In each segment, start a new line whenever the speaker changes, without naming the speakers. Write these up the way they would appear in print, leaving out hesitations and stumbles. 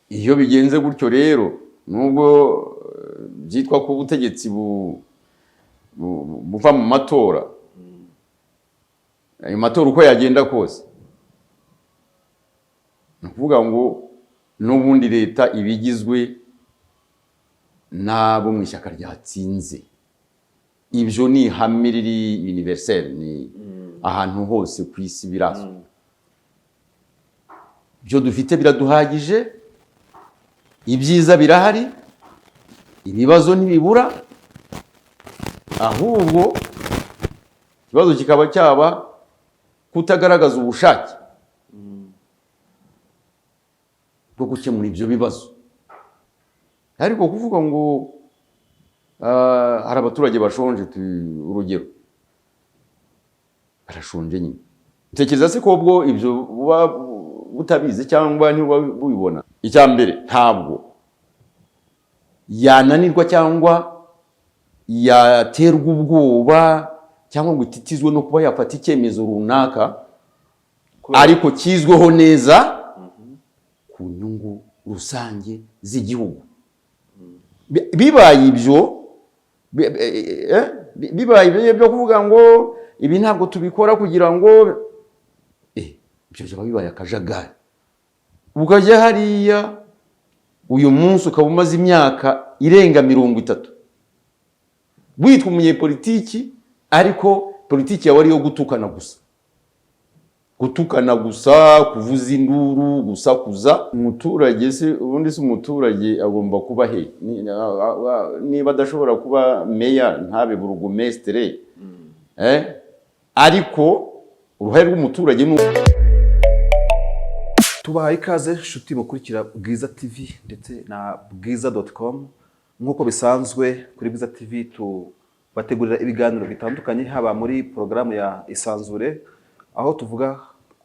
Iyo bigenze gutyo rero, nubwo byitwa ko ubutegetsi buva mu matora, ayo matora uko yagenda kose, ni ukuvuga ngo n'ubundi leta iba igizwe n'abo mu ishyaka ryatsinze. Ibyo ni ihame riri universel, ni ahantu hose ku isi birazwi. Ibyo dufite biraduhagije, ibyiza birahari, ibibazo ntibibura. Ahubwo ikibazo kikaba cyaba kutagaragaza ubushake bwo gukemura ibyo bibazo. Ariko kuvuga ngo hari abaturage bashonje, urugero, barashonje nyine, tekereza se ko ubwo ibyo buba butabizi cyangwa ntibuba bubibona? Icya mbere, ntabwo yananirwa cyangwa yaterwa ubwoba cyangwa ngo ititizwe no kuba yafata icyemezo runaka, ariko kizweho neza ku nyungu rusange z'igihugu. Bibaye ibyo bibaye ibyo byo kuvuga ngo ibi ntabwo tubikora kugira ngo ibyo byaba bibaye akajagari, ukajya hariya uyu munsi ukaba umaze imyaka irenga 30 witwa umunyepolitiki, ariko politiki yawe ari iyo gutukana gusa, gutukana gusa, kuvuza induru, gusakuza. Umuturage se ubundi se umuturage agomba kuba he? Niba adashobora kuba meya, ntabe burugumesitire, ariko uruhare rw'umuturage ni
Tubahaye ikaze nshuti mukurikira Bwiza TV ndetse na bwiza.com. Nk'uko bisanzwe, kuri Bwiza TV tubategurira ibiganiro bitandukanye, haba muri porogaramu ya Isanzure, aho tuvuga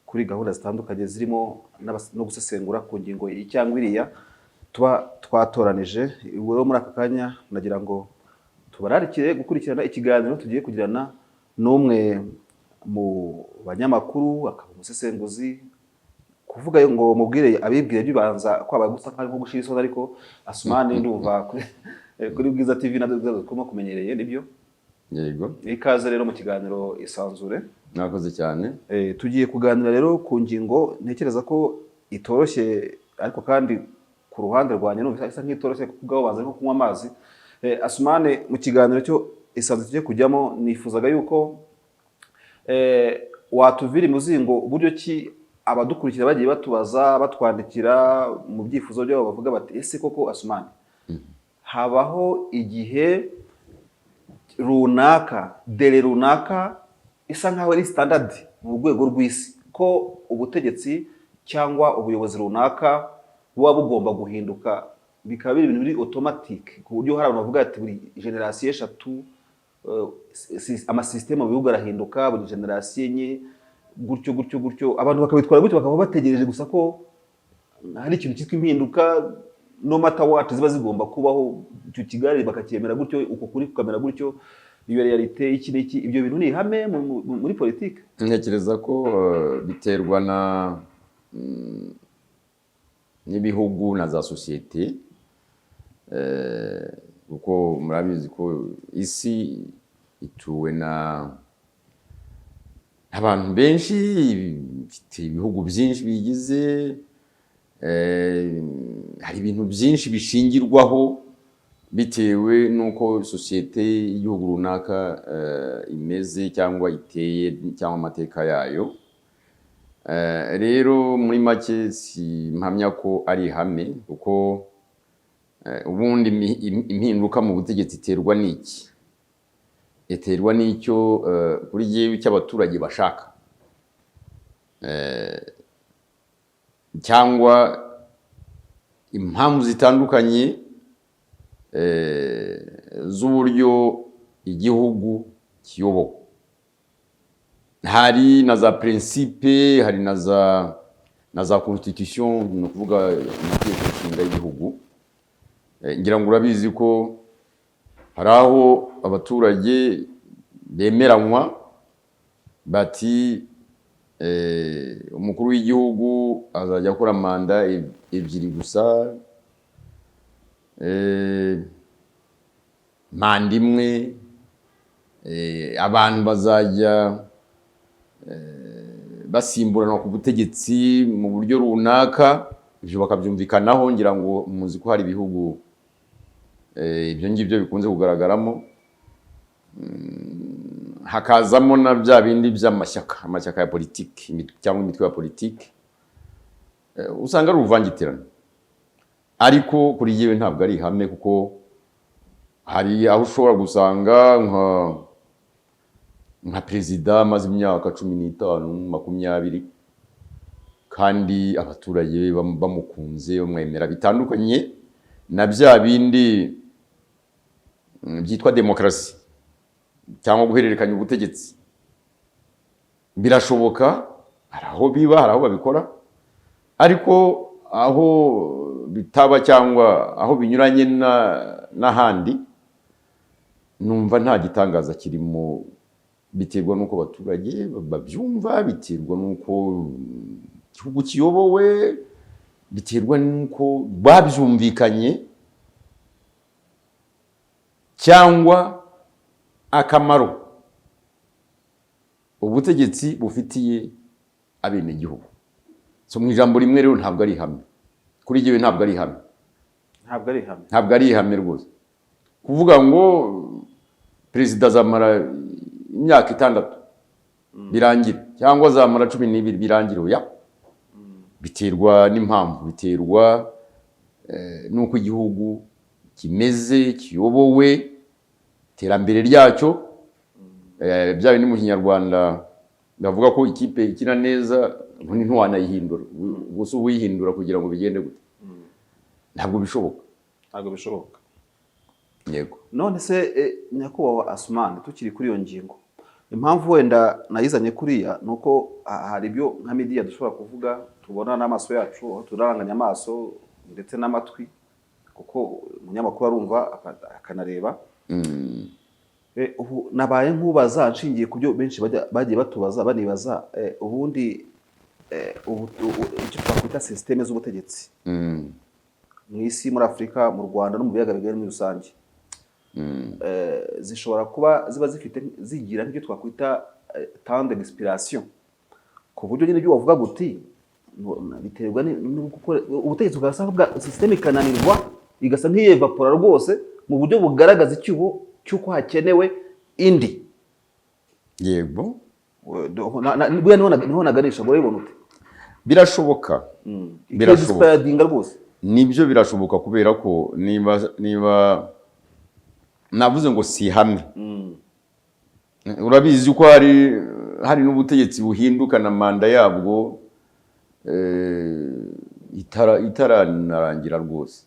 kuri gahunda zitandukanye zirimo no gusesengura ku ngingo iyi cyangwa iriya tuba twatoranije. Ubu rero muri aka kanya nagira ngo tubararikire gukurikirana ikiganiro tugiye kugirana n'umwe mu banyamakuru, akaba umusesenguzi. Kuvuga ngo mubwire abibwire bibanza kwaba gusa nk'aho nko gushira isoni, ariko Asumani ndumva kuri Bwiza TV na Bwiza.com kumenyereye, nibyo?
Yego.
Ikaze rero mu kiganiro Isanzure.
Mwakoze cyane.
Tugiye kuganira rero ku ngingo ntekereza ko itoroshye, ariko kandi ku ruhande rwanjye numva isa nk'itoroshye kuko ubwabo baza nko kunywa amazi. Asumane, mu kiganiro cyo Isanzure tugiye kujyamo, nifuzaga yuko watuvira imuzingo uburyo ki abadukurikira bagiye batubaza, batwandikira mu byifuzo byabo, bavuga bati: "Ese koko Asumani, habaho igihe runaka, délai runaka isa nkaho ari standard mu rwego rw'isi, ko ubutegetsi cyangwa ubuyobozi runaka buba bugomba guhinduka, bikaba biri ibintu biri automatique, ku buryo hari abantu bavuga ati buri génération 3 amasisiteme mu bihugu arahinduka, buri génération 4, gutyo gutyo gutyo." Abantu bakabitwara gutyo, bakaba bategereje gusa ko hari ikintu cyitwa impinduka, no matter what, ziba zigomba kubaho. Icyo kigali bakacyemera gutyo, uko kuri kukamera gutyo, iyo réalité iki n'iki. Ibyo bintu ni ihame muri politiki?
Ntekereza ko biterwa na n'ibihugu na za sosiyete, kuko murabizi ko isi ituwe na abantu benshi, ifite ibihugu byinshi biyigize, hari ibintu byinshi bishingirwaho bitewe n'uko sosiyete y'igihugu runaka imeze cyangwa iteye cyangwa amateka yayo. Rero muri make simpamya ko ari ihame, kuko ubundi impinduka mu butegetsi iterwa n'iki? Iterwa n'icyo kuri jyewe icyo abaturage bashaka, cyangwa impamvu zitandukanye z'uburyo igihugu kiyobowe. Hari na za principe, hari na za constitution, ni ukuvuga amategeko nshinga y'igihugu. Ngira ngo urabizi ko hari aho abaturage bemeranywa bati Umukuru w'igihugu azajya akora manda 2 gusa, manda 1, abantu bazajya basimburanwa ku butegetsi mu buryo runaka, ibyo bakabyumvikanaho. Ngira ngo muzi ko hari ibihugu ibyo ngibyo bikunze kugaragaramo. Hakazamo na bya bindi by'amashyaka, amashyaka ya politiki cyangwa imitwe ya politiki. Usanga ari uruvangitirane, ariko kuri yewe ntabwo ari ihame, kuko hari aho ushobora gusanga nka perezida amaze imyaka 15, 20, kandi abaturage bamukunze, bamwemera, bitandukanye na bya bindi byitwa demokarasi cyangwa guhererekanya ubutegetsi. Birashoboka, hari aho biba, hari aho babikora, ariko aho bitaba cyangwa aho binyuranye n'ahandi, numva nta gitangaza kirimo. Biterwa n'uko abaturage babyumva, biterwa n'uko igihugu kiyobowe, biterwa n'uko babyumvikanye, cyangwa akamaro ubutegetsi bufitiye abenegihugu. So mu ijambo rimwe rero, ntabwo ari ihame kuri jyewe, ntabwo ari ihame.
Ntabwo ari ihame.
Ntabwo ari ihame rwose kuvuga ngo perezida azamara imyaka 6 birangire, cyangwa azamara 12 birangire. Oya, biterwa n'impamvu, biterwa n'uko igihugu kimeze, kiyobowe, iterambere ryacyo. Bya bindi mu Kinyarwanda bavuga ko ikipe ikina neza ubundi ntiwanayihindura. Gusa uba uyihindura kugira ngo bigende gute? Ntabwo bishoboka.
Ntabwo bishoboka.
Yego.
None se nyakubahwa Asumani, tukiri kuri iyo ngingo, impamvu wenda nayizanye kuriya ni uko hari ibyo nka media dushobora kuvuga tubona n'amaso yacu, aho turaranganya amaso ndetse n'amatwi, kuko umunyamakuru arumva akanareba. Ubu nabaye nkubaza nshingiye ku byo benshi bagiye batubaza, banibaza ubundi icyo twakwita sisiteme z'ubutegetsi mu isi, muri Afurika, mu Rwanda no mu biyaga bigari muri rusange, zishobora kuba ziba zifite, zigira nk'ibyo twakwita temps d'expiration, ku buryo nyine ibyo wavuga guti biterwa no gukora ubutegetsi bugasa bwa système ikananirwa, igasa nk'iyevapora rwose mu buryo bugaragaza icyuho cy'uko hakenewe indi.
Yego.
Buriya niho naganisha ngo urabibona ute?
Birashoboka. Birashoboka.
Ikexpiringa rwose.
Nibyo, birashoboka, kubera ko niba navuze ngo si ihame, urabizi ko hari n'ubutegetsi buhinduka na manda yabwo itaranarangira rwose.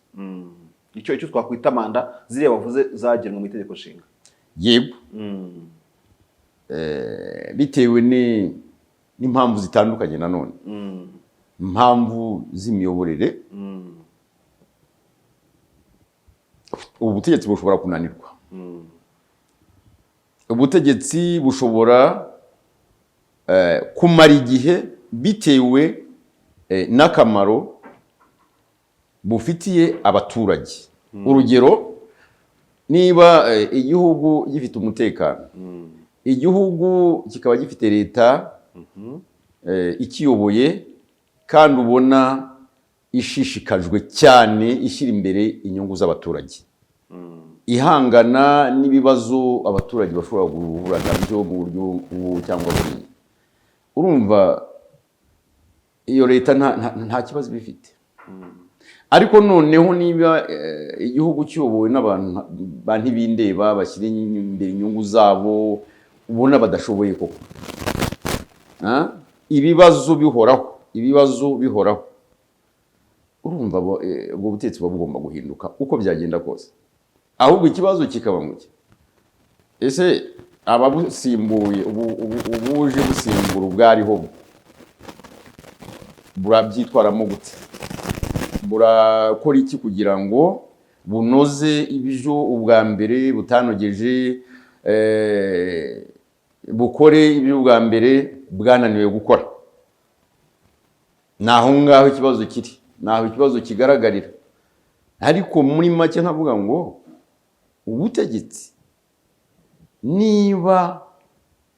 Icyo twakwita manda ziriya bavuze zagenwe mu itegeko nshinga.
Yego. Bitewe n'impamvu zitandukanye nanone, impamvu z'imiyoborere. Ubutegetsi bushobora kunanirwa, ubutegetsi bushobora kumara igihe bitewe n'akamaro bufitiye abaturage. Urugero, niba igihugu gifite umutekano, igihugu kikaba gifite leta ikiyoboye kandi ubona ishishikajwe cyane, ishyira imbere inyungu z'abaturage, ihangana n'ibibazo abaturage bashobora guhura nabyo mu buryo ubu cyangwa buriya, urumva iyo leta nta kibazo iba ifite. Ariko noneho niba igihugu kiyobowe n'abantu ba ntibindeba, bashyira imbere inyungu zabo, ubona badashoboye koko, Ah? Ibibazo bihoraho, ibibazo bihoraho, urumva ubwo butegetsi buba bugomba guhinduka uko byagenda kose. Ahubwo ikibazo kikaba ngo iki: ese ababusimbuye, ubuje busimbura ubwariho, burabyitwaramo gute? Burakora iki kugira ngo bunoze ibyo ubwa mbere butanogeje, bukore ibyo ubwa mbere bwananiwe gukora? Ni aho ngaho ikibazo kiri, ni aho ikibazo kigaragarira. Ariko muri make nkavuga ngo ubutegetsi niba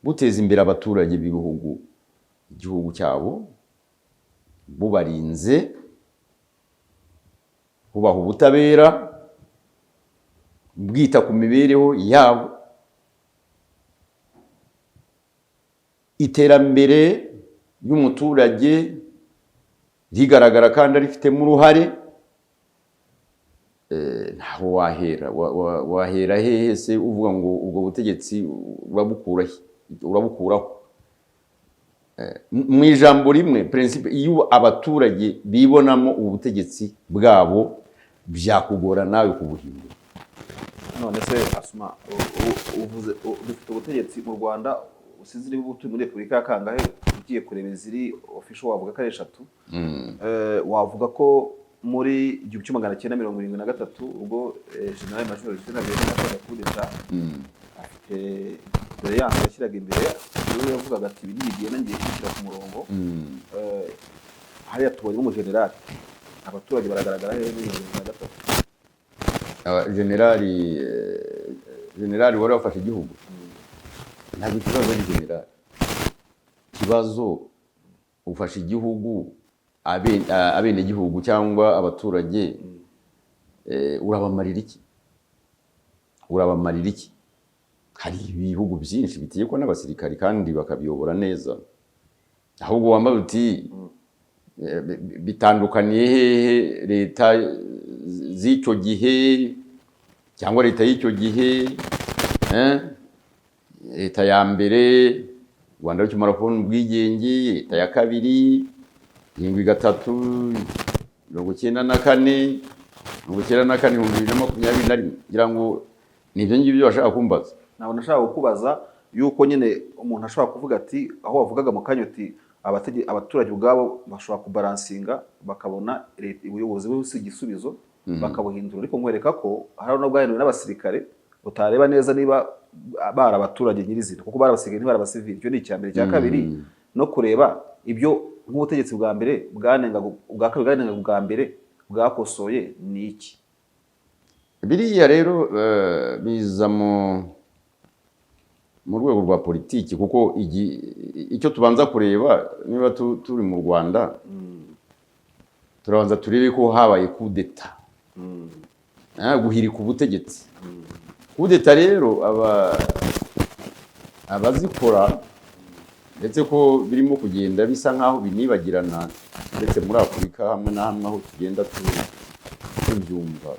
buteza imbere abaturage b'ibihugu, igihugu cyabo, bubarinze, bubaha ubutabera, bwita ku mibereho yabo, iterambere ry'umuturage rigaragara kandi arifitemo uruhare, ntaho wahera. Wahera hehe se uvuga ngo ubwo butegetsi urabukura he? Urabukuraho? Mu ijambo rimwe, principe, iyo abaturage bibonamo ubutegetsi bwabo, byakugora nawe kubuhindura.
None se Asuma, uvuze dufite ubutegetsi mu Rwanda, usize niba ubu turi muri repubulika ya kangahe? Ugiye kureba iziri official wavuga ko ari eshatu. Wavuga ko muri 1973, ubwo General Major Juvenal Habyarimana yakoraga kudeta, afite doléance yashyiraga imbere, we yavugaga ati: "Ibi nibigenda ngiye kubishyira ku murongo." Hariya tubonye umujenerali, abaturage baragaragara hehe muri 73?
Generali wari wafashe igihugu, ntabwo ikibazo ari generali. Ikibazo, ufashe igihugu, abenegihugu cyangwa abaturage, urabamarira iki? Urabamarira iki? Hari ibihugu byinshi bitegekwa n'abasirikari kandi bakabiyobora neza. Ahubwo wambaye uti bitandukaniye hehe leta z'icyo gihe cyangwa leta y'icyo gihe, eh? Leta ya mbere u Rwanda rukimara kubona ubwigenge, leta ya kabiri, 73, 94, 94, 2021, ngira ngo ni ibyo ngibyo bashaka kumbaza.
Ntabwo nashaka kukubaza yuko nyine umuntu ashobora kuvuga ati, aho wavugaga mu kanya uti abaturage ubwabo bashobora kubalancinga, bakabona ubuyobozi bwe si igisubizo, bakabuhindura. Ariko nkwereka ko hari n'ubwahinduwe n'abasirikare, utareba neza niba bari abaturage nyirizina, kuko bari abasirikare, ntibari abasivili. Icyo ni icya mbere. Icya kabiri, no kureba ibyo nk'ubutegetsi bwa mbere bwanengaga, ubwa kabiri bwanengaga, ubwa mbere bwakosoye ni iki?
Biriya rero biza mu rwego rwa politiki, kuko icyo tubanza kureba, niba turi mu Rwanda, turabanza turebe ko habaye kudeta, guhirika ubutegetsi. Kudeta rero, abazikora, ndetse ko birimo kugenda bisa nk'aho binibagirana, ndetse muri Afurika hamwe na hamwe aho tugenda tubyumva,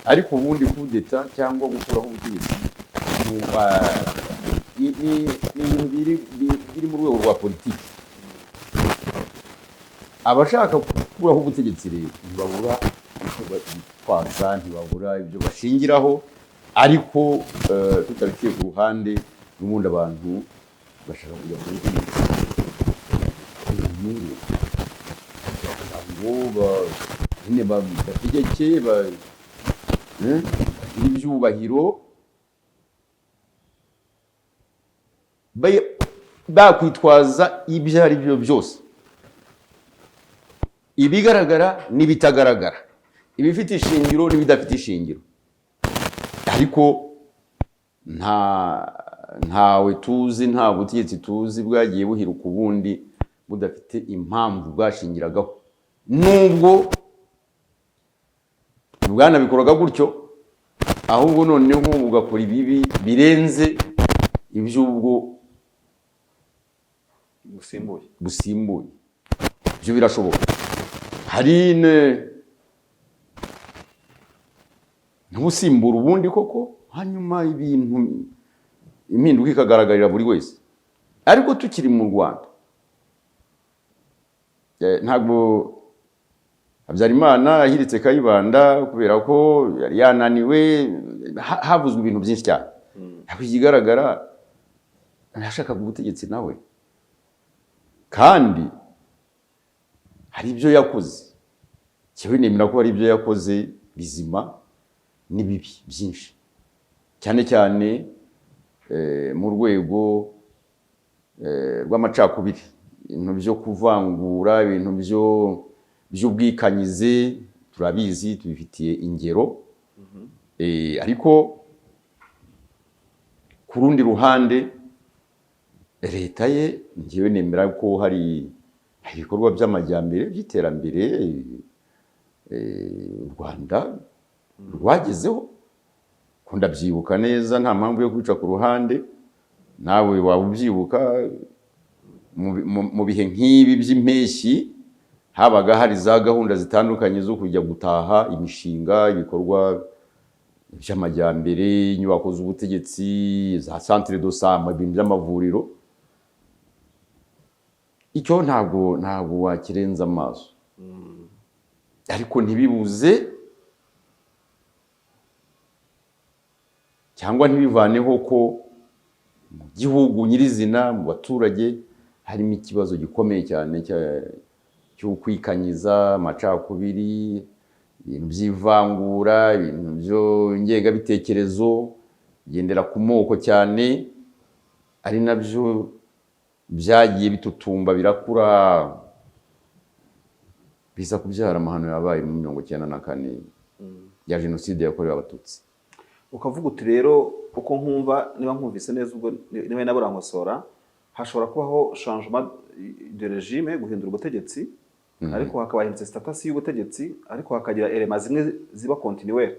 ariko ubundi kudeta cyangwa gukuraho ubutegetsi ni ibintu biri mu rwego rwa politiki. Abashaka gukuraho ubutegetsi rero ntibabura icyo bitwaza, ntibabura ibyo bashingiraho. Ariko tutabiciye ku ruhande, n'ubundi abantu bashaka kujya ku butegetsi ku nyungu, ngo nyine bategeke, bagire ibyubahiro, bakwitwaza ibyo ari byo byose, ibigaragara n'ibitagaragara, ibifite ishingiro n'ibidafite ishingiro. Ariko ntawe tuzi, nta butegetsi tuzi bwagiye buhiruka ubundi budafite impamvu bwashingiragaho, nubwo bwanabikoraga gutyo, ahubwo noneho bugakora ibibi birenze iby'ubwo
busimbuye.
Busimbuye. Ibyo birashoboka. Hari ntusimbura ubundi koko, hanyuma ibintu impinduka ikagaragarira buri wese. Ariko tukiri mu Rwanda, ntabwo Habyarimana yahiritse Kayibanda kubera ko yari yananiwe, havuzwe ibintu byinshi cyane. Ariko ikigaragara, yashakaga ubutegetsi nawe, kandi hari ibyo yakoze. Njyewe nemera ko hari ibyo yakoze bizima n'ibibi byinshi, cyane cyane mu rwego rw'amacakubiri. Ibintu byo kuvangura, ibintu by'ubwikanyize, turabizi, tubifitiye ingero. Ariko ku rundi ruhande, leta ye, njyewe nemera ko hari ibikorwa by'amajyambere, by'iterambere u Rwanda rwagezeho, ko ndabyibuka neza, nta mpamvu yo kwica ku ruhande. Nawe waba ubyibuka, mu bihe nk'ibi by'impeshyi habaga hari za gahunda zitandukanye zo kujya gutaha imishinga, ibikorwa by'amajyambere, inyubako z'ubutegetsi, za centre de santé, ibintu by'amavuriro. Icyo ntabwo wakirenza amaso, ariko ntibibuze cyangwa ntibivaneho ko mu gihugu nyirizina, mu baturage, harimo ikibazo gikomeye cyane cy'ukwikanyiza, amacakubiri, ibintu by'ivangura, ibintu byo ngengabitekerezo bigendera ku moko cyane, ari nabyo byagiye bitutumba, birakura, biza kubyara amahano yabaye mu 94 ya Jenoside yakorewe Abatutsi.
Ukavuga uti rero, uko nkumva, niba nkumvise neza, ubwo niba nabura nkosora, hashobora kubaho changement de régime, guhindura ubutegetsi, ariko hakaba hahindutse status y'ubutegetsi, ariko hakagira éléments zimwe ziba continuelles,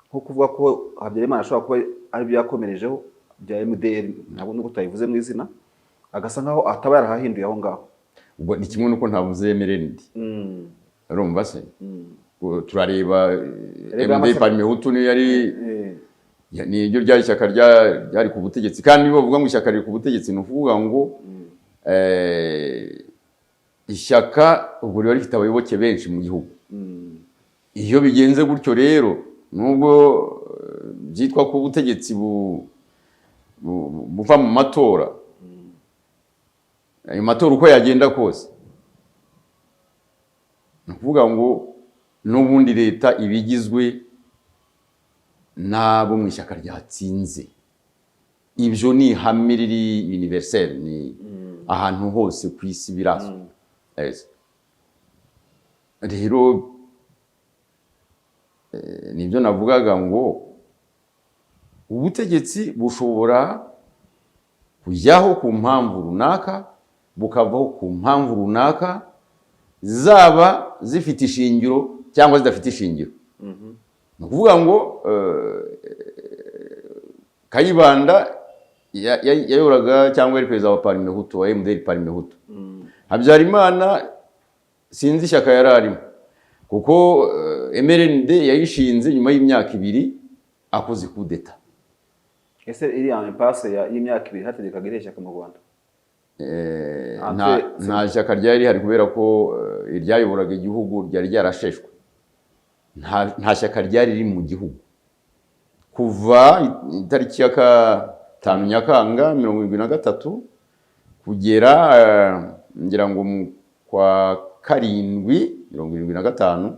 nko kuvuga ko Habyarimana ashobora kuba aribyo yakomerejeho bya MDR, ntabwo nubwo tutabivuze mu izina, agasa nkaho ataba yarahahinduye aho ngaho.
Ubwo ni kimwe n'uko ntavuze MRND. Urumva se? Ubwo turareba
Erega
MD Parmehutu niyo yari niryo ryari ishyaka ryari ku butegetsi. Kandi niba bavuga ngo ishyaka riri ku butegetsi, ni ukuvuga ngo ishyaka ubwo riba rifite abayoboke benshi mu gihugu. Iyo bigenze gutyo rero, nubwo byitwa ko ubutegetsi buva mu matora, ayo matora uko yagenda kose, ni ukuvuga ngo n'ubundi leta iba igizwe n'abo mu ishyaka ryatsinze. Ibyo ni ihame riri universel, ni ahantu hose ku isi birazwi. Yes. Rero nibyo navugaga ngo ubutegetsi bushobora kujyaho ku mpamvu runaka, bukavaho ku mpamvu runaka, zaba zifite ishingiro cyangwa zidafite ishingiro. Ni ukuvuga ngo Kayibanda yayoboraga cyangwa yari perezida wa Parmehutu, wa MDR Parmehutu. Habyarimana sinzi ishyaka yari arimo, kuko MRND yayishinze nyuma y'imyaka 2 akoze kudeta.
Ese iriya impasse y'imyaka 2 hategekaga irihe shyaka mu Rwanda?
Nta shyaka ryari rihari, kubera ko iryayoboraga igihugu ryari ryarasheshwe. Nta shyaka ryari riri mu gihugu kuva itariki ya 5 Nyakanga 73 kugera ngira ngo mu kwa karindwi 75.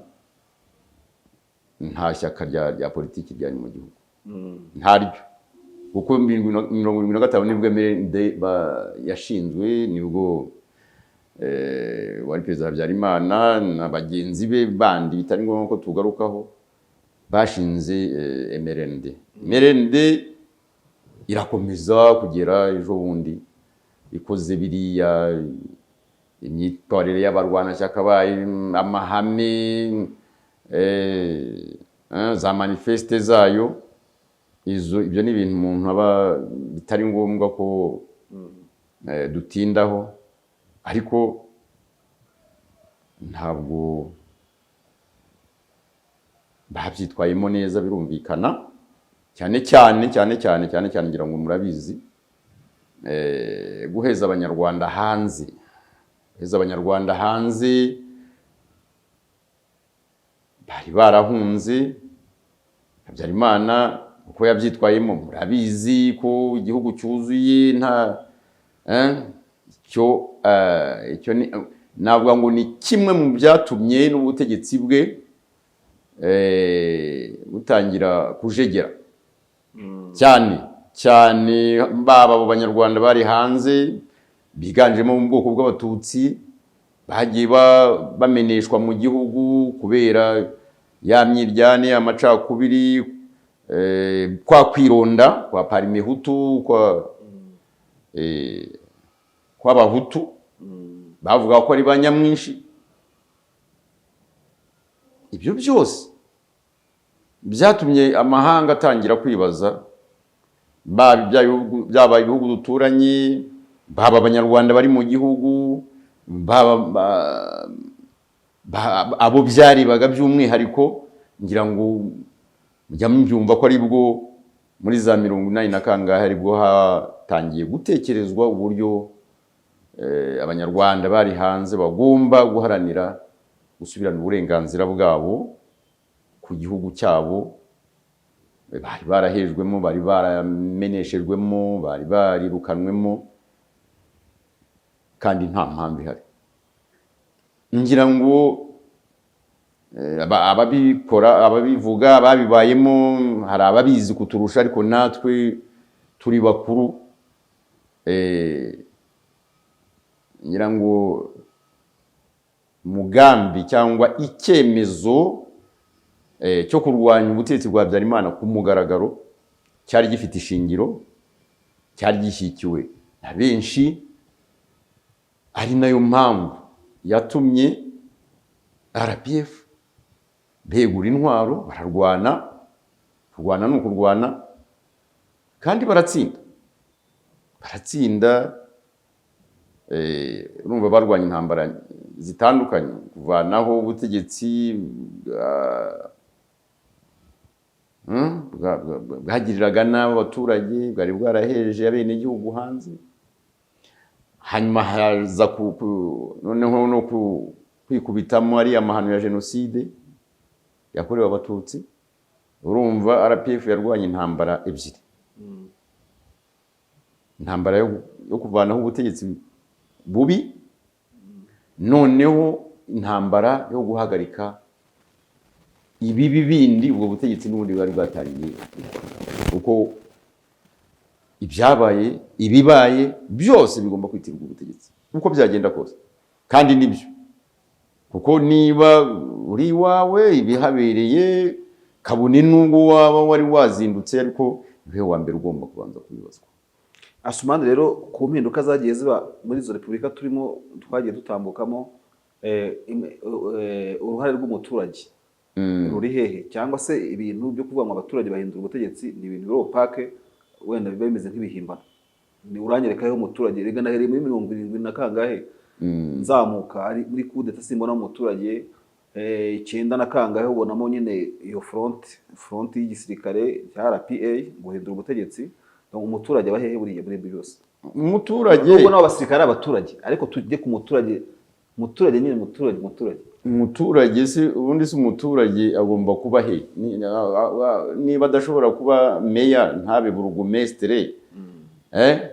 Nta shyaka rya politiki ryari mu gihugu, ntaryo, kuko 75 nibwo MRND yashinzwe, nibwo wari perezida Habyarimana na bagenzi be bandi bitari ngombwa ko tugarukaho bashinze MRND. MRND irakomeza kugera ejo bundi ikoze biriya, imyitwarire y'abarwanashyaka bayo, amahame, za manifeste zayo, izo ibyo ni ibintu umuntu aba bitari ngombwa ko dutindaho. Ariko ntabwo babyitwayemo neza, birumvikana, cyane cyane cyane cyane cyane cyane, ngira ngo murabizi, guheza Abanyarwanda hanze bari barahunze Habyarimana, uko yabyitwayemo murabizi, ko igihugu cyuzuye nta icyo icyo ni navuga ngo ni kimwe mu byatumye n'ubutegetsi bwe butangira kujegera cyane cyane, baba abo Banyarwanda bari hanze. Biganjemo mu bwoko bw'Abatutsi, bagiye bameneshwa mu gihugu kubera ya myiryane, amacakubiri, kwa kwironda kwa Parimehutu, kwa kw'Abahutu bavuga ko ari ba nyamwinshi. Ibyo byose byatumye amahanga atangira kwibaza, baba byaba ibihugu duturanye, baba Abanyarwanda bari mu gihugu, baba abo byarebaga by'umwihariko. Ngira ngo mujya mubyumva ko ari bwo muri za 80 na kangahe aribwo hatangiye gutekerezwa uburyo Abanyarwanda bari hanze bagomba guharanira gusubirana uburenganzira bwabo ku gihugu cyabo bari barahejwemo, bari barameneshejwemo, bari barirukanwemo kandi nta mpamvu ihari. Ngira ngo ababikora, ababivuga, ababibayemo, hari ababizi kuturusha, ariko natwe turi bakuru. Ngira ngo umugambi cyangwa icyemezo cyo kurwanya ubutegetsi bwa Habyarimana ku mugaragaro cyari gifite ishingiro, cyari gishyigikiwe na benshi, ari nayo mpamvu yatumye RPF begura intwaro, bararwana. Kurwana ni ukurwana, kandi baratsinda, baratsinda. Urumva barwanya intambara zitandukanye, kuvanaho ubutegetsi bwagiriraga nabi abaturage, bwari bwaraheje abenegihugu hanze. Hanyuma haza noneho no kwikubitamo ariya mahano ya Jenoside yakorewe Abatutsi. Urumva RPF yarwanye intambara ebyiri: intambara yo kuvanaho ubutegetsi bubi, noneho intambara yo guhagarika ibibi bindi ubwo butegetsi n'ubundi bwari bwatangiye gukora, kuko ibyabaye, ibibaye byose bigomba kwitirwa ubutegetsi uko byagenda kose. Kandi nibyo, kuko niba uri iwawe ibihabereye, kabone n'ubwo waba wari wazindutse, ariko niwe wa mbere ugomba kubanza kubibazwa.
Asumani, rero ku mpinduka zagiye ziba muri izo repubulika turimo, twagiye dutambukamo, uruhare rw'umuturage ruri hehe? Cyangwa se ibintu byo kuvuga ngo abaturage bahindura ubutegetsi ni ibintu biri opaque, wenda biba bimeze nk'ibihimbano? Ni uranyereka aho umuturage? Rega nahereye muri 70 na kangahe nzamuka, ari muri kudeta, simbona umuturage. 90 na kangahe ubonamo nyine iyo front y'igisirikare cya RPA guhindura ubutegetsi. Donc umuturage aba hehe buriya muri ibyo byose?
Umuturage
Nubwo nabo basirikare ari abaturage, ariko tujye ku muturage, umuturage nyine, umuturage, umuturage.
Umuturage se ubundi, se umuturage agomba kuba he? Niba adashobora kuba meya, ntabe burugumesitire, eh?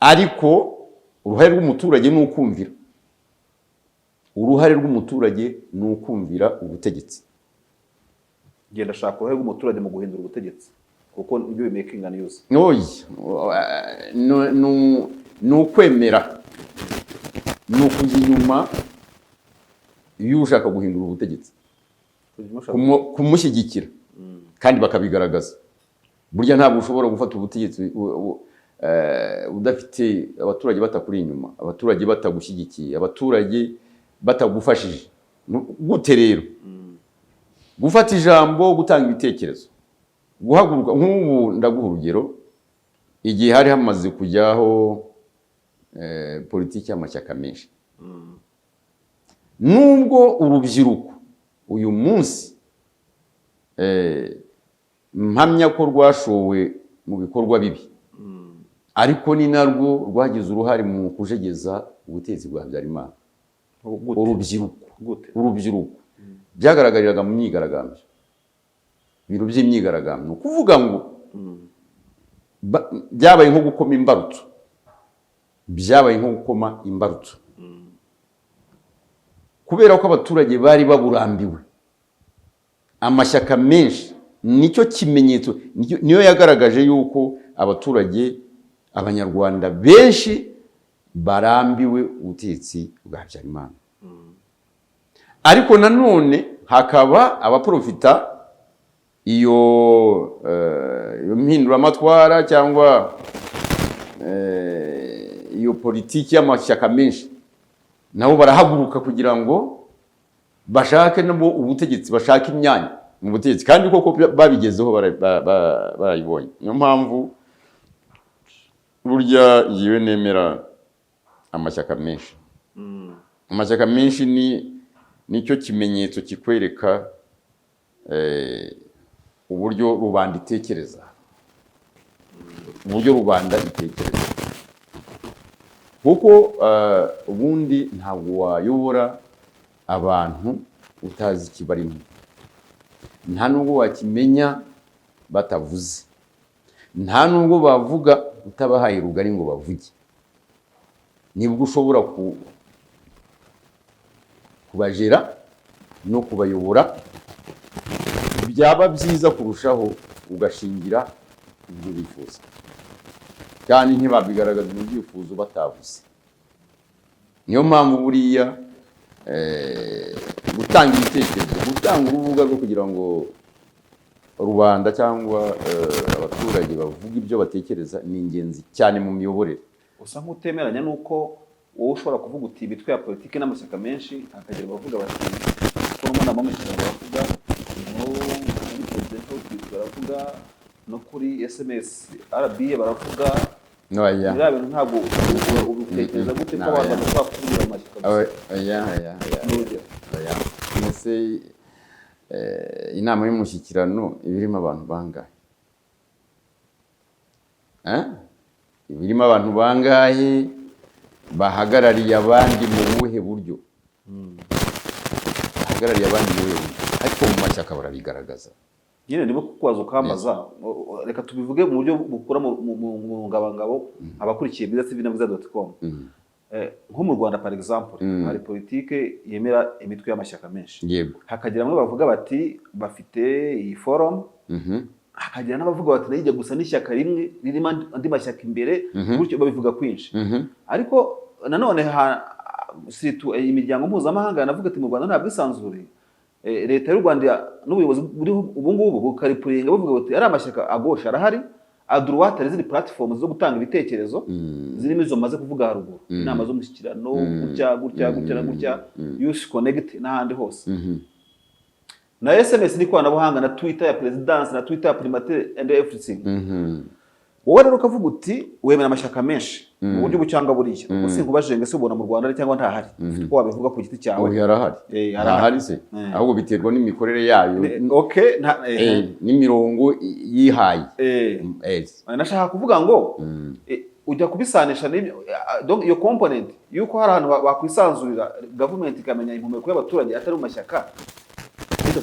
Ariko uruhare rw'umuturage ni ukumvira. Uruhare rw'umuturage ni ukumvira ubutegetsi.
Genda shaka uruhare rw'umuturage mu guhindura ubutegetsi, kuko nibyo bimakinga news.
Oya, ni ukwemera, ni ukujya inyuma iyo ushaka guhindura ubutegetsi, kumushyigikira kandi bakabigaragaza. Burya ntabwo ushobora gufata ubutegetsi udafite abaturage, batakuri inyuma, abaturage batagushyigikiye, abaturage batagufashije. Gute rero? Gufata ijambo, gutanga ibitekerezo, guhaguruka. Nk'ubu ndaguha urugero: igihe hari hamaze kujyaho politiki y'amashyaka menshi, nubwo urubyiruko uyu munsi mpamya ko rwashowe mu bikorwa bibi, ariko ni narwo rwagize uruhare mu kujegeza ubutegetsi bwa Habyarimana.
Gute?
Urubyiruko.
Gute?
Urubyiruko byagaragariraga mu myigaragambyo, ibintu by'imyigaragambyo. Ni ukuvuga ngo byabaye nko gukoma imbarutso, byabaye nko gukoma imbarutso, kubera ko abaturage bari baburambiwe amashyaka menshi. Nicyo kimenyetso, niyo yagaragaje yuko abaturage, Abanyarwanda benshi Barambiwe ubutegetsi bwa Habyarimana. Ariko nanone hakaba abaprofita iyo mpinduramatwara cyangwa iyo politiki y'amashyaka menshi, nabo barahaguruka kugira ngo bashake nabo ubutegetsi, bashake imyanya mu butegetsi, kandi koko babigezeho, barayibonye. Niyo mpamvu burya ngiwe nemera amashyaka menshi. Amashyaka menshi ni nicyo kimenyetso kikwereka uburyo rubanda itekereza, uburyo rubanda itekereza, kuko ubundi ntabwo wayobora abantu utazi ikibarimo, nta nubwo wakimenya batavuze, nta nubwo bavuga utabahaye rugari ngo bavuge. Nibwo ushobora kubajera no kubayobora. Byaba byiza kurushaho ugashingira ibyo bifuza, kandi ntibabigaragaza mu byifuzo batavuze. Niyo mpamvu buriya gutanga ibitekerezo, gutanga urubuga rwo kugira ngo rubanda cyangwa abaturage bavuge ibyo batekereza, ni ingenzi cyane mu miyoborere.
Usa nk'utemeranya n'uko wowe ushobora kuvuga uti imitwe ya politiki n'amashyaka menshi, hakagira abavuga bati ko no mu nama y'umushyikirano baravuga, no muri presidential tweet baravuga, no kuri SMS RBA baravuga.
Oya.
Biriya bintu ntabwo ubitekereza gute, ko abantu badashobora kuvugira mu mashyaka gusa?
Oya, oya, oya.
Ni urugero.
Oya. Mbese inama y'umushyikirano iba irimo abantu bangahe? Eh? Iba irimo abantu bangahe bahagarariye abandi mu buhe buryo? Bahagarariye abandi mu buhe buryo? Ariko mu mashyaka barabigaragaza.
Nyine ndimo kukubaza ukambaza. Reka tubivuge mu buryo bukura mu ngabangabo abakurikiye Bwiza TV na bwiza.com. Nko mu Rwanda, par exemple, hari politike yemera imitwe y'amashyaka menshi, hakagira bamwe bavuga bati bafite iyi forum, hakagira n'abavuga bati nayo ijya gusa n'ishyaka rimwe ririmo andi mashyaka imbere, gutyo babivuga kwinshi. Ariko nanone surtout imiryango mpuzamahanga yanavuga ati mu Rwanda nta bwisanzure. Leta y'u Rwanda n'ubuyobozi buriho ubu ngubu bukaripuringa buvuga buti ari amashyaka à gauche arahari, à droite hari izindi platform zo gutanga ibitekerezo zirimo izo maze kuvuga haruguru, inama z'umushyikirano, gutya gutya gutya na gutya, Youth Connect n'ahandi hose, na SMS n'ikoranabuhanga, na Twitter ya perezidansi, na Twitter ya primature and everything. Wowe rero ukavuga uti wemera amashyaka menshi mu buryo ubu cyangwa buriya. Ubwo sinkubajije ngo ese ubona mu Rwanda ari cyangwa ntahari, ufite uko wabivuga ku giti cyawe.
Ubu yarahari.
Arahari.
Ntahari se? Ahubwo biterwa n'imikorere yayo
Okay,
n'imirongo yihaye.
Nashaka kuvuga ngo ujya kubisanisha n'ibyo, donc iyo component yuko hari ahantu bakwisanzurira, government ikamenya impumeko y'abaturage atari mu mashyaka,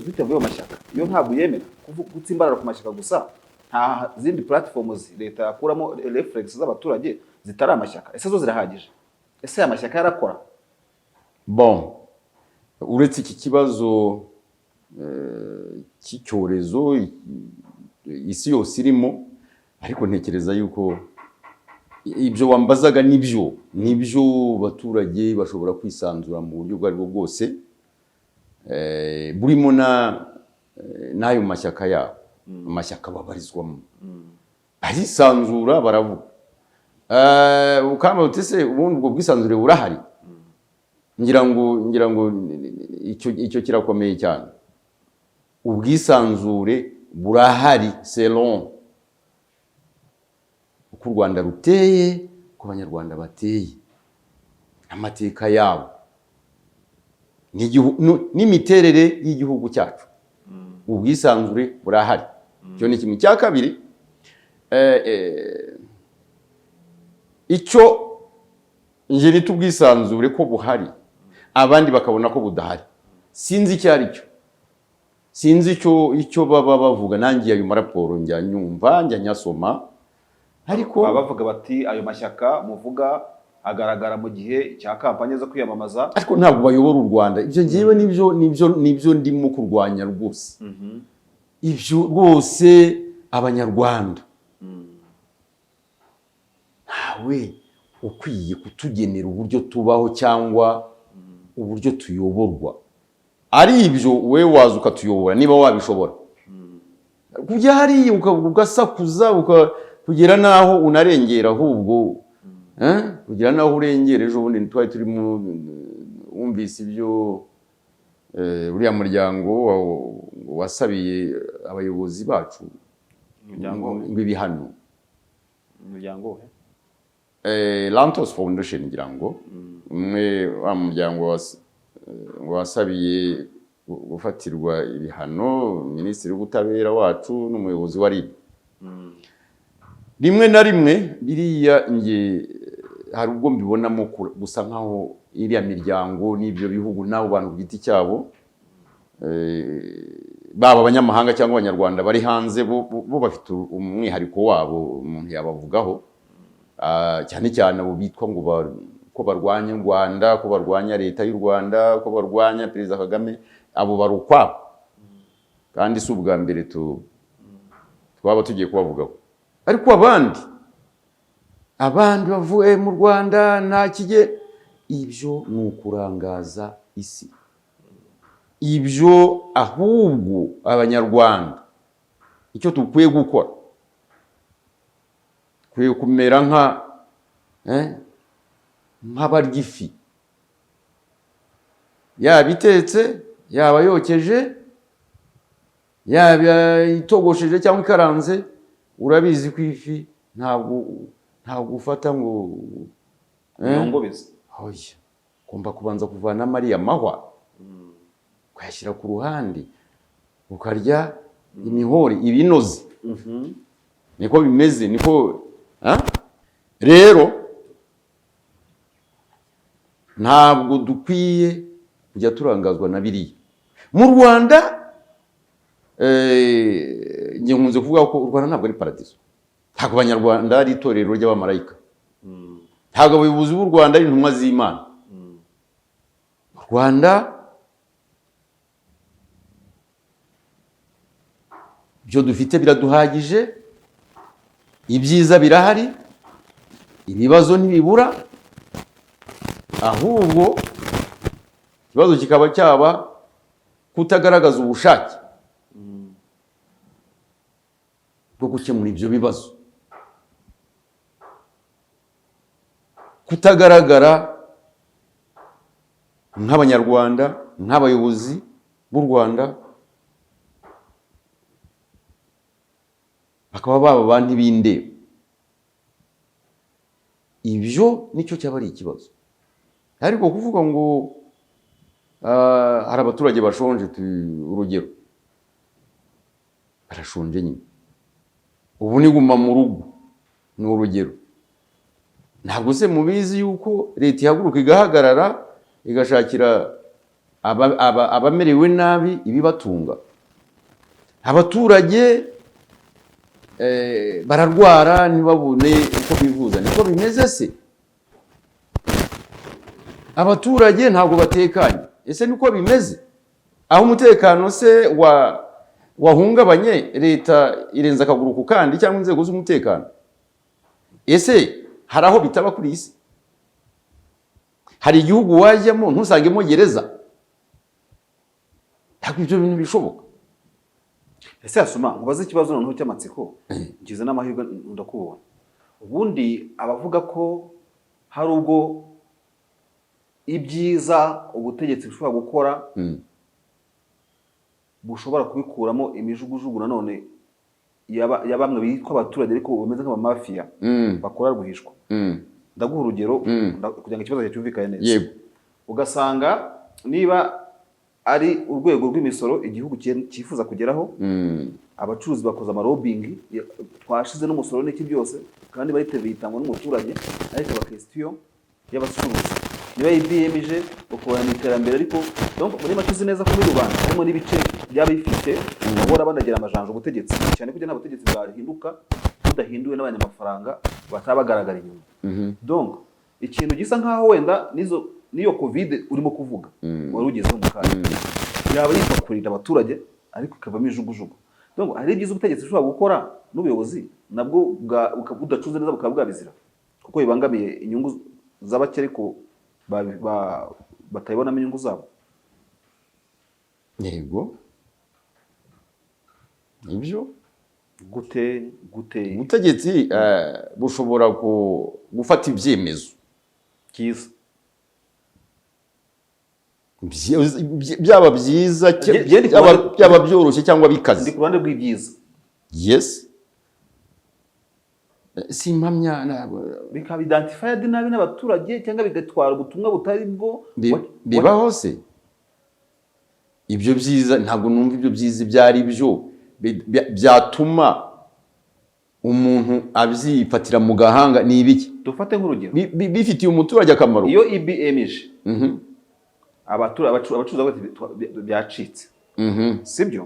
bitavuye mu mashyaka, iyo ntabwo yemera gutsimbarara ku mashyaka gusa, nta zindi platforms leta yakuramo reference z'abaturage zitari amashyaka? Ese zo zirahagije? Ese aya mashyaka yarakora?
Bon, uretse iki kibazo cy'icyorezo isi yose irimo, ariko ntekereza yuko ibyo wambazaga nibyo, abaturage bashobora kwisanzura mu buryo ubwo aribwo bwose, burimo n'ayo mashyaka yabo, amashyaka babarizwamo, barisanzura, baravuga. Ukamba uti se ubundi ubwo bwisanzure burahari? Ngira ngo icyo kirakomeye cyane. Ubwisanzure burahari selon uko u Rwanda ruteye, uko Abanyarwanda bateye, amateka yabo n'imiterere y'igihugu cyacu. Ubwisanzure burahari, icyo ni kimwe. Icya kabiri, icyo njye nita ubwisanzure ko buhari, abandi bakabona ko budahari, sinzi icyo ari cyo, sinzi icyo baba bavuga. Nanjye ayo maraporo njya nyumva, njya nyasoma, ariko
Baba bavuga bati ayo mashyaka muvuga agaragara mu gihe cya kampanye zo kwiyamamaza.
Ariko ntabwo bayobora u Rwanda. Ibyo ngewe nibyo ndimo kurwanya rwose. Ibyo rwose, Abanyarwanda, ntawe ukwiye kutugenera uburyo tubaho cyangwa uburyo tuyoborwa. Ari ibyo wowe waza ukatuyobora niba wabishobora. Kujya hariya ugasakuza, kugera n'aho unarengera ahubwo, kugera n'aho urengera. Ejo bundi twari turimo, wumvise ibyo uriya muryango wasabiye abayobozi bacu
Umuryango?
ngo ibihano.
Umuryango we?
Lantos Foundation, ngira ngo umwe wa muryango wasabiye gufatirwa ibihano Minisitiri w'Ubutabera wacu n'umuyobozi wa RIB. Rimwe na rimwe biriya nge hari ubwo mbibonamo gusa nkaho iriya miryango n'ibyo bihugu n'abo bantu ku giti cyabo, baba abanyamahanga cyangwa Abanyarwanda bari hanze, bo bafite umwihariko wabo umuntu yabavugaho. Cyane cyane abo bitwa ngo ko barwanya u Rwanda, ko barwanya Leta y'u Rwanda, ko barwanya Perezida Kagame, abo bari ukwabo, kandi si ubwa mbere twaba tugiye kubavugaho. Ariko abandi bavuye mu Rwanda nta kige, ibyo ni ukurangaza isi. Ibyo ahubwo Abanyarwanda icyo dukwiye gukora, dukwiye kumera nk'abarya ifi, yaba itetse, yaba yokeje, yaba itogosheje cyangwa ikaranze. Urabizi ko ifi ntabwo ufata ngo
Nyongobeze.
Oya, ugomba kubanza kuvanamo ariya mahwa, ukayashyira ku ruhande, ukarya imihori ibinoze. Niko bimeze, niko, ah? Rero ntabwo dukwiye kujya turangazwa na biriya. Mu Rwanda, njye nkunze kuvuga ko u Rwanda ntabwo ari paradiso, ntabwo Abanyarwanda ari itorero ry'abamarayika, ntabwo abayobozi b'u Rwanda ari intumwa z'Imana. U Rwanda ibyo dufite biraduhagije, ibyiza birahari, ibibazo ntibibura. Ahubwo ikibazo kikaba cyaba kutagaragaza ubushake bwo gukemura ibyo bibazo, kutagaragara nk'Abanyarwanda, nk'abayobozi b'u Rwanda, bakaba baba ba ntibindeba. Ibyo nicyo cyaba ari ikibazo. Ariko kuvuga ngo hari abaturage bashonje, urugero barashonje nyine, ubu ni guma mu rugo ni urugero. Ntabwo se mubizi yuko leta ihaguruka igahagarara igashakira abamerewe nabi ibibatunga? Abaturage bararwara ntibabone uko bivuza, niko bimeze se? Abaturage ntabwo batekanye, ese niko bimeze? Aho umutekano se wahungabanye, leta irenza akaguru ku kandi cyangwa inzego z'umutekano? Ese hari aho bitaba kuri iyi si? Hari igihugu wajyamo ntusangemo gereza? Ntabwo ibyo bintu bishoboka.
Ese Yasoma, nkubaze ikibazo noneho cy'amatsiko, ngize n'amahirwe ndakubona. Ubundi abavuga ko hari ubwo ibyiza ubutegetsi bushobora gukora bushobora kubikuramo imijugujugu nanone ya bamwe bitwa abaturage ariko bameze nk'abamafiya bakora rwihishwa. Ndaguha urugero kugira ngo ikibazo cyumvikane neza.
Yego.
Ugasanga niba ari urwego rw'imisoro igihugu cyifuza kugeraho, abacuruzi bakoze amalobbying, twashize n'umusoro n'iki byose, kandi bariteguye, itangwa n'umuturage, ariko aba question y'abacuruzi niba EBM ije ukabona ni iterambere. Ariko donc muri make uzi neza ko muri rubanda harimo n'ibice by'abifite bahora banagira amajanja ubutegetsi, cyane ko nta butegetsi bwahinduka budahinduwe n'abanyamafaranga bataba bagaragara inyuma. Donc ikintu gisa nkaho wenda nizo n'iyo Covid urimo kuvuga wari ugezeho mu kanya yaba yitwa kurinda abaturage, ariko ikavamo ijugujugu. Donc hari ibyiza ubutegetsi bushobora gukora n'ubuyobozi nabwo budacuze neza bukaba bwabizira. Kuko bibangamiye inyungu z'abake, ariko batayibonamo inyungu zabo.
Yego, nibyo.
Gute gute?
Ubutegetsi bushobora gufata ibyemezo
Cyiza.
Byaba byiza,
Jye ndi ku
byaba byoroshye cyangwa
Ndi
bikaze.
ku ruhande rw'ibyiza.
Yes, simpamya ntabwo.
Bikaba identified nabi n'abaturage cyangwa bigatwara ubutumwa butari bwo.
Bibaho se ibyo byiza? Ntabwo numva ibyo byiza ibyo ari byo byatuma umuntu abyifatira mu gahanga ni ibiki?
Dufate nk'urugero.
Bifitiye umuturage akamaro.
Iyo EBM ije, abacuruzi bavuga bati, "Byacitse." Sibyo?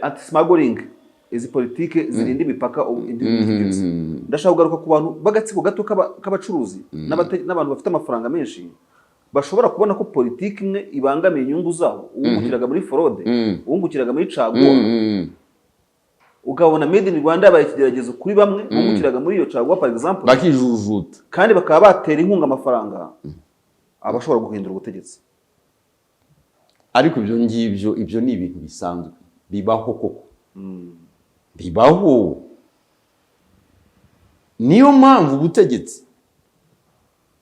Anti smuggling, izi politike zirinda imipaka, indi bintu byose. Ndashaka kugaruka ku bantu b'agatsiko gato k'abacuruzi n'abantu bafite amafaranga menshi bashobora kubona ko politiki imwe ibangamiye inyungu zabo, uwungukiraga muri fraude, uwungukiraga muri caguwa, ukabona Made in Rwanda yabaye ikigeragezo kuri bamwe bungukiraga muri iyo caguwa, par exemple.
Bakijujuta.
Kandi bakaba batera inkunga amafaranga abashobora guhindura ubutegetsi.
Ariko ibyo ngibyo, ibyo ni ibintu bisanzwe bibaho koko, bibaho. Niyo mpamvu ubutegetsi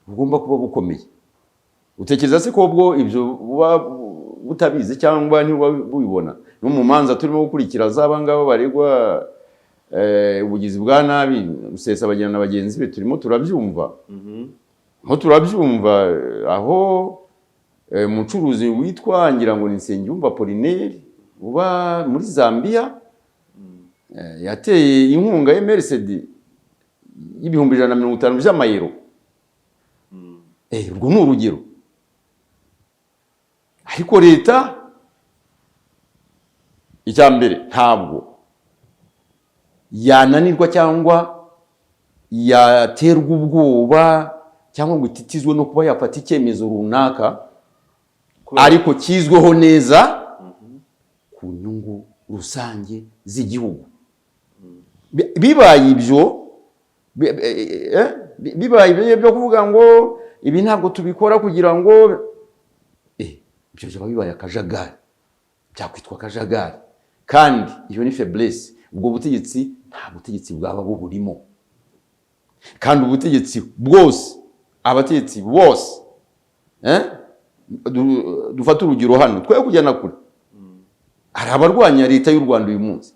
bugomba kuba bukomeye. Utekereza se ko ubwo ibyo buba butabizi cyangwa ntibuba bubibona? No mu manza turimo gukurikira z'aba ngaba baregwa ubugizi bwa nabi, Rusesabagina na bagenzi be, turimo turabyumva, aho turabyumva, aho umucuruzi witwa, ngira ngo ni Nsengiyumva Apollinaire, uba muri Zambia, yateye inkunga ya MRCD y'150,000 by'amayero. Urwo ni urugero. Ariko leta, icya mbere, ntabwo yananirwa cyangwa yaterwa ubwoba cyangwa ngo ititizwe no kuba yafata icyemezo runaka, ariko kizweho neza ku nyungu rusange z'igihugu. Bibaye ibyo bibaye ibyo byo kuvuga ngo ibi ntabwo tubikora kugira ngo ibyo byaba bibaye akajagari, byakwitwa akajagari, kandi iyo ni faiblesse. Ubwo butegetsi nta butegetsi bwaba buburimo. Kandi ubutegetsi bwose, abategetsi bose, dufate urugero hano, twe kujyana kure, hari abarwanya leta y'u Rwanda uyu munsi,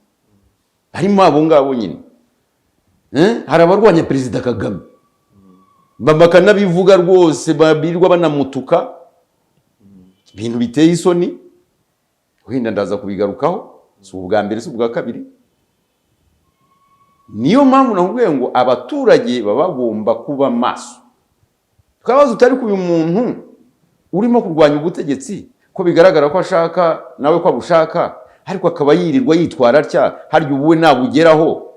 harimo abo ngabo nyine. Hari abarwanya Perezida Kagame, bakanabivuga rwose, birirwa banamutuka ibintu biteye isoni. Wenda ndaza kubigarukaho, si ubwa mbere, si ubwa kabiri. Niyo mpamvu nakubwiye ngo abaturage baba bagomba kuba maso. Twabaza utari ku uyu muntu urimo kurwanya ubutegetsi, ko bigaragara ko ashaka nawe ko abushaka, ariko akaba yirirwa yitwara atya, harya ubu we nabugeraho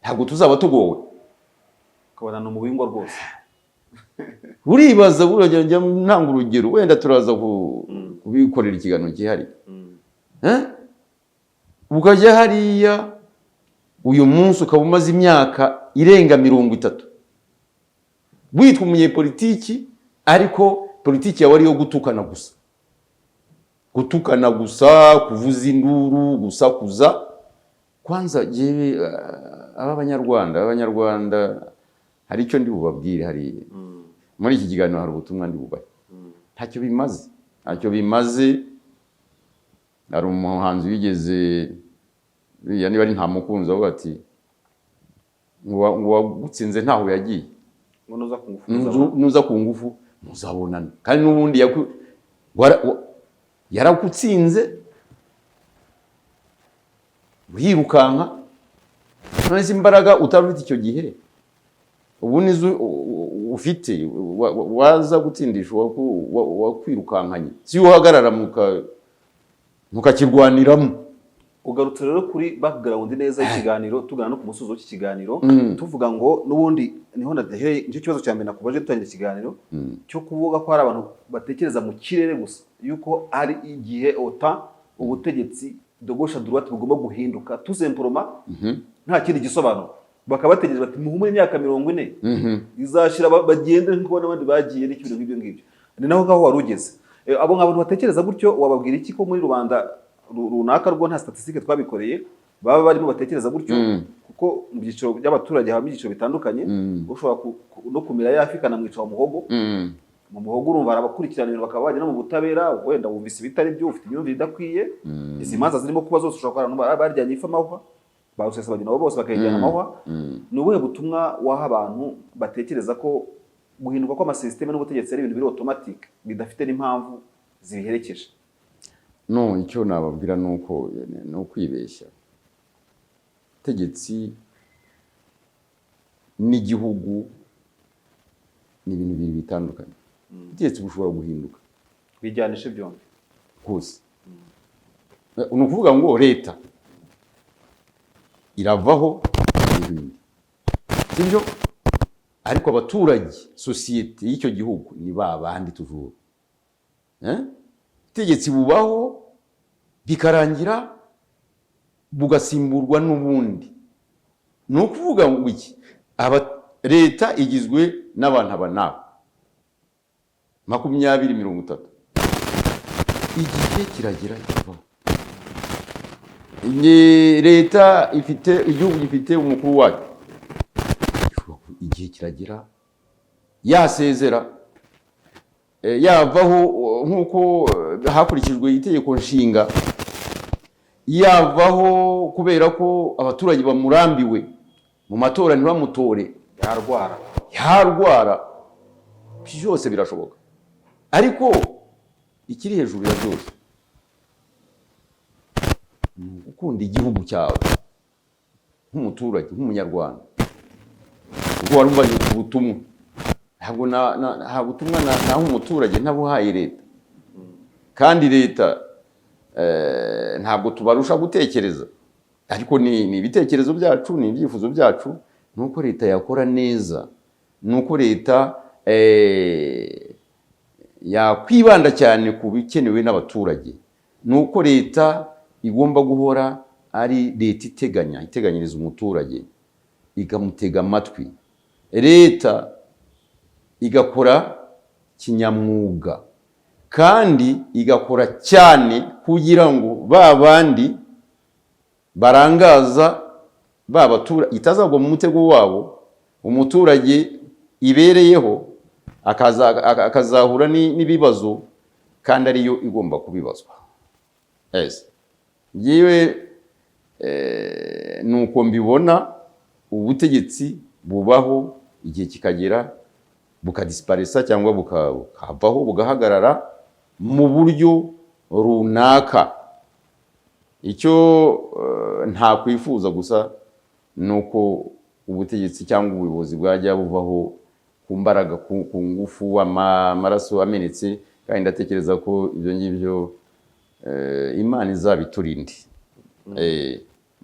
ntabwo tuzaba tugowe?
Ukabona ni umubingwa rwose.
Uribaza, burya njya ntanga urugero, wenda turaza kubikorera ikiganiro cyihariye. Eh? Ukajya hariya uyu munsi ukaba umaze imyaka irenga 30 witwa umunyepolitiki, ariko politiki yawe ari iyo gutukana gusa, gutukana gusa, kuvuza induru, gusakuza. Kwanza jyewe, aba banyarwanda hari icyo ndi bubabwire. Hari muri iki kiganiro, hari ubutumwa ndi bubahe. Ntacyo bimaze, ntacyo bimaze. Hari umuhanzi wigeze biriya, niba ari nta mukunzi, avuga ati ngo uwagutsinze ntaho yagiye.
Ngo nuza ku ngufu.
Nuza ku ngufu muzabonana. Kandi n'ubundi yaragutsinze urirukanka. None se imbaraga utari ufite icyo gihe, ubu nizo ufite, waza gutsindisha uwakwirukankanye? Si uhagarara mukakirwaniramo.
Ugarutse rero kuri background neza y'ikiganiro, tugana no ku musozo w'iki kiganiro, tuvuga ngo n'ubundi niho nahereye, nicyo kibazo cya mbere nakubaje dutangira ikiganiro, cyo kuvuga ko hari abantu batekereza mu kirere gusa yuko hari igihe ota ubutegetsi de gauche à droite bugomba guhinduka tout simplement, nta kindi gisobanuro. Bakaba bategereje bati: "Muhumure, imyaka 40 izashira, bagende nk'uko n'abandi bagiye," n'ibintu nk'ibyo ngibyo. Ni naho ngaho wari ugeze. Abo abantu batekereza gutyo wababwira iki, ko muri rubanda runaka rwo nta statistique twabikoreye, baba barimo batekereza gutyo? Kuko mu byiciro by'abaturage habamo ibyiciro bitandukanye. Ushobora no kumira yafi ikanamwica mu muhogo. Mu muhogo urumva hari abakurikirana ibintu, bakaba bajya no mu butabera. Wenda wumvise ibitari byo, ufite imyumvire idakwiye. Izi manza zirimo kuba zose, ushobora kuba abantu baryanye ifi amahwa, ba Rusesabagina nabo bose bakayijyana amahwa. Ni ubuhe butumwa waha abantu batekereza ko guhinduka kw'amasisiteme n'ubutegetsi ari ibintu biri automatique, bidafite n'impamvu zibiherekeje?
No, icyo nababwira ni uko ni ukwibeshya. Ubutegetsi n'igihugu ni ibintu bibiri bitandukanye. Ubutegetsi bushobora guhinduka.
Bijyanishe byombi.
Rwose, ni ukuvuga ngo leta iravaho ibindi, sibyo? Ariko abaturage, sosiyete y'icyo gihugu ni ba bandi tuvura. Eh? Ubutegetsi bubaho bikarangira bugasimburwa n'ubundi. Ni ukuvuga ngo iki? Aba leta igizwe n'abantu aba n'aba, 20, 30, igihe kiragera kivaho. Ni leta ifite, igihugu gifite umukuru wacyo. Igihe kiragera yasezera, yavaho, nk'uko hakurikijwe itegeko nshinga, yavaho kubera ko abaturage bamurambiwe, mu matora ntibamutore.
Yarwara.
Yarwara, byose birashoboka. Ariko ikiri hejuru ya byose ni ugukunda igihugu cyawe nk'umuturage, nk'umunyarwanda. Ubwo wari umubajije ku butumwa, ntabwo nta butumwa naha umuturage ntabuhaye leta. Kandi leta, ntabwo tubarusha gutekereza, ariko ni ibitekerezo byacu, ni ibyifuzo byacu, ni uko leta yakora neza, ni uko leta yakwibanda cyane ku bikenewe n'abaturage, ni uko leta igomba guhora ari leta iteganya, iteganyiriza umuturage, ikamutega amatwi, leta igakora kinyamwuga kandi igakora cyane kugira ngo ba bandi barangaza ba baturage itazagwa mu mutego wabo. Umuturage ibereyeho akazahura n'ibibazo kandi ariyo igomba kubibazwa. Yes. Njyewe nuko mbibona. Ubutegetsi bubaho, igihe kikagera bukadisiparisa cyangwa bukavaho, bugahagarara mu buryo runaka. Icyo ntakwifuza gusa ni uko ubutegetsi cyangwa ubuyobozi bwajya buvaho ku mbaraga, ku ngufu, amaraso amenetse. Kandi ndatekereza ko ibyo ngibyo Imana izabiturinde.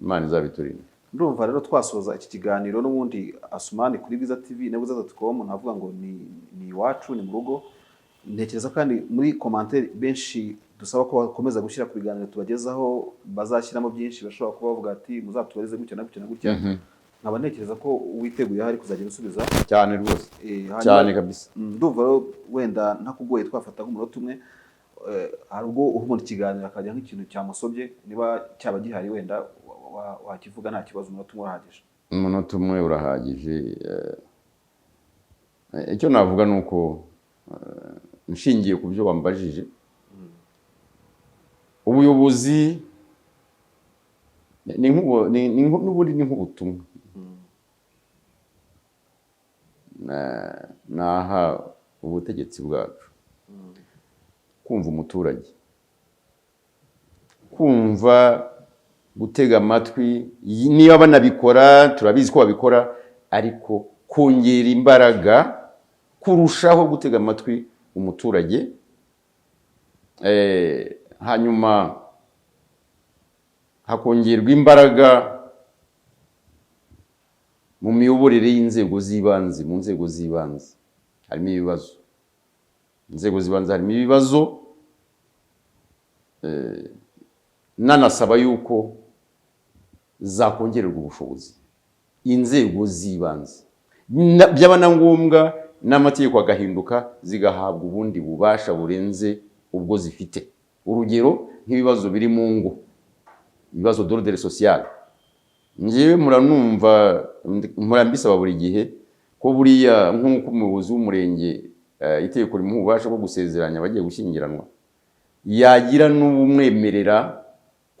Imana izabiturinde.
Ndumva rero twasoza iki kiganiro n'ubundi. Asumani kuri Bwiza TV na bwiza.com, navuga ngo ni iwacu, ni mu rugo. Ntekereza kandi muri commentaire benshi dusaba ko bakomeza gushyira ku biganiro tubagezaho, bazashyiramo byinshi. Bashobora kuba bavuga ati: "Muzatubarize gutya na gutya na gutya." Nkaba ntekereza ko witeguye ahari kuzagenda usubiza.
Cyane rwose.
Hanyuma
Cyane kabisa.
Ndumva rero wenda ntakugoye twafata nk'umunota umwe. Hari ubwo uha umuntu ikiganiro akajya nk'ikintu cyamusobye, niba cyaba gihari wenda wakivuga, nta kibazo, umunota umwe urahagije.
Umunota umwe urahagije. Icyo navuga ni uko, nshingiye ku byo wambajije, ubuyobozi ni n'ubundi ni nk'ubutumwa naha ubutegetsi bwacu: kumva umuturage, kumva, gutega amatwi. Niba banabikora, turabizi ko babikora, ariko kongera imbaraga kurushaho gutega amatwi umuturage. Hanyuma hakongerwa imbaraga mu miyoborere y'inzego z'ibanze. Mu nzego z'ibanze harimo ibibazo, inzego z'ibanze harimo ibibazo. Nanasaba yuko zakongererwa ubushobozi. Inzego z'ibanze, byaba na ngombwa n'amategeko agahinduka, zigahabwa ubundi bubasha burenze ubwo zifite. Urugero, nk'ibibazo biri mu ngo, ibibazo d'ordre social. Njyewe muranumva mpora mbisaba buri gihe ko buriya nk'uko umuyobozi w'umurenge, itegeko rimuha ububasha bwo gusezeranya abagiye gushyingiranwa, yagira n'ubumwemerera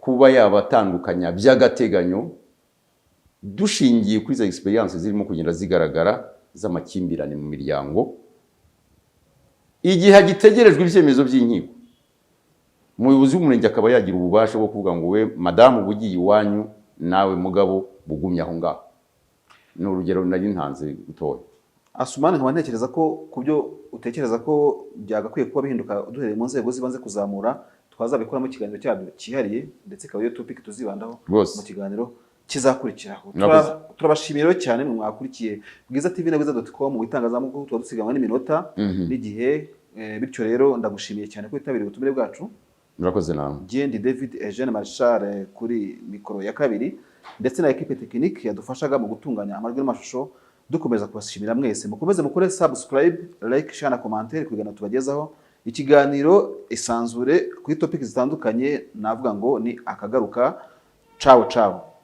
kuba yabatandukanya by'agateganyo, dushingiye kuri izo experience zirimo kugenda zigaragara z'amakimbirane mu miryango, igihe hagitegerejwe ibyemezo by'inkiko, umuyobozi w'umurenge akaba yagira ububasha bwo kuvuga ngo: "We madamu, uba ugiye iwanyu, nawe mugabo bugumye aho ngaho." Ni urugero nari ntanze gutoya.
Asumani, nkaba ntekereza ko ku byo utekereza ko byagakwiye kuba bihinduka duhereye mu nzego z'ibanze kuzamura, twazabikoramo ikiganiro cyabyo cyihariye, ndetse ikaba ariyo topic tuzibandaho
Rwose.
mu kiganiro kizakurikiraho.
Murakoze.
Turabashimiye rero cyane mwe mwakurikiye Bwiza TV na bwiza.com mu itangazamakuru. Tuba dusiganwa n'iminota n'igihe, bityo rero ndagushimiye cyane ko witabiriye ubutumire bwacu.
Murakoze namwe.
Gendi David Eugene Marshal kuri mikoro ya kabiri, ndetse na équipe technique yadufashaga mu gutunganya amajwi n'amashusho. Dukomeza kubashimira mwese. Mukomeze mukore subscribe, like, share na commentaire ku biganiro tubagezaho. Ikiganiro Isanzure kuri topic zitandukanye, navuga ngo ni akagaruka. Ciao ciao.